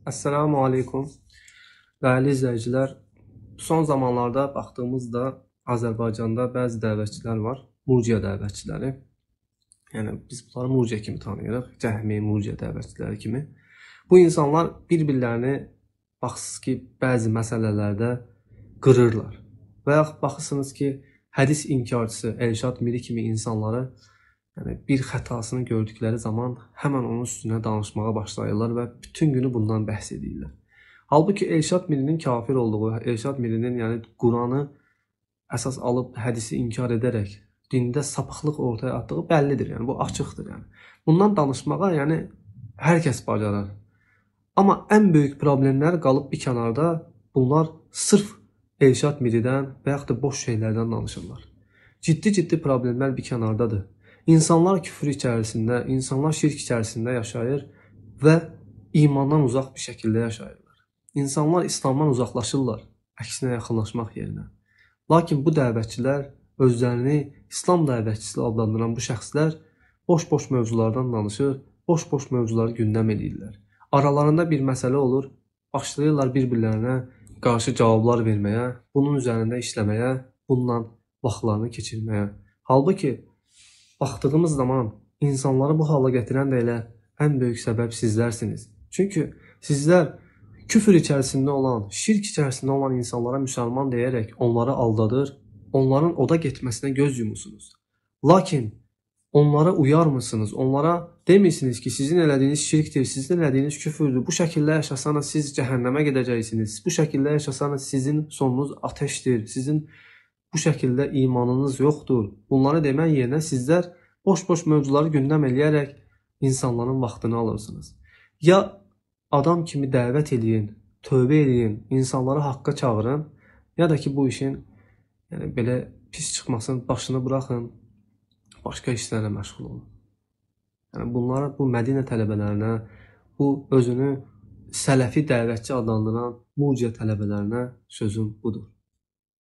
Esselamu Aleyküm. Dəyərli izləyicilər, son zamanlarda baxdığımızda Azərbaycanda bəzi dəvətçilər var, murciə dəvətçiləri. Yəni biz bunları murciə kimi tanıyırıq, Cəhmi, murciə dəvətçiləri kimi. Bu insanlar bir-birlərini baxırsınız ki, bəzi məsələlərdə qırırlar. Və yaxud baxırsınız ki, hədis inkarcısı Elşad Miri kimi insanları, yəni bir xətasını gördükləri zaman həmən onun üstünə danışmağa başlayırlar və bütün günü bundan bəhs edirlər. Halbuki Elşad Mirinin kafir olduğu, Elşad Mirinin yəni Quranı əsas alıb hədisi inkar edərək dində sapıqlıq ortaya atdığı bəllidir. Yəni bu açıqdır yəni. Bundan danışmağa yəni hər kəs bacarar. Amma ən böyük problemlər qalıb bir kənarda, bunlar sırf Elşad Miridən və yaxud da boş şeylərdən danışırlar. Ciddi-ciddi problemlər bir kənardadır. İnsanlar küfür içərisində, insanlar şirk içərisində yaşayır və imandan uzaq bir şəkildə yaşayırlar. İnsanlar İslamdan uzaqlaşırlar, əksinə yaxınlaşmaq yerinə. Lakin bu dəvətçilər, özlərini İslam dəvətçisi adlandıran bu şəxslər boş-boş mövzulardan danışır, boş-boş mövzuları gündəm edirlər. Aralarında bir məsələ olur, başlayırlar bir-birlərinə qarşı cavablar verməyə, bunun üzərində işləməyə, bununla vaxtlarını keçirməyə. Halbuki baxdığımız zaman insanları bu hala gətirən də elə ən böyük səbəb sizlərsiniz. Çünki sizlər küfür içərisində olan, şirk içərisində olan insanlara müsəlman deyərək onları aldadır, onların oda getməsinə göz yumursunuz. Lakin onlara uyarmırsınız, onlara demirsiniz ki, sizin elədiyiniz şirkdir, sizin elədiyiniz küfürdür, bu şəkildə yaşasanız siz cəhənnəmə gedəcəksiniz, bu şəkildə yaşasanız sizin sonunuz ateşdir, sizin bu şəkildə imanınız yoxdur. Bunları demək yerinə sizlər boş-boş mövzuları gündəm eləyərək insanların vaxtını alırsınız. Ya adam kimi dəvət eləyin, tövbə eləyin, insanları haqqa çağırın, ya da ki bu işin yəni belə pis çıxmasın, başını buraxın, başqa işlərlə məşğul olun. Yəni bunlara, bu Mədinə tələbələrinə, bu özünü sələfi dəvətçi adlandıran murciə tələbələrinə sözüm budur.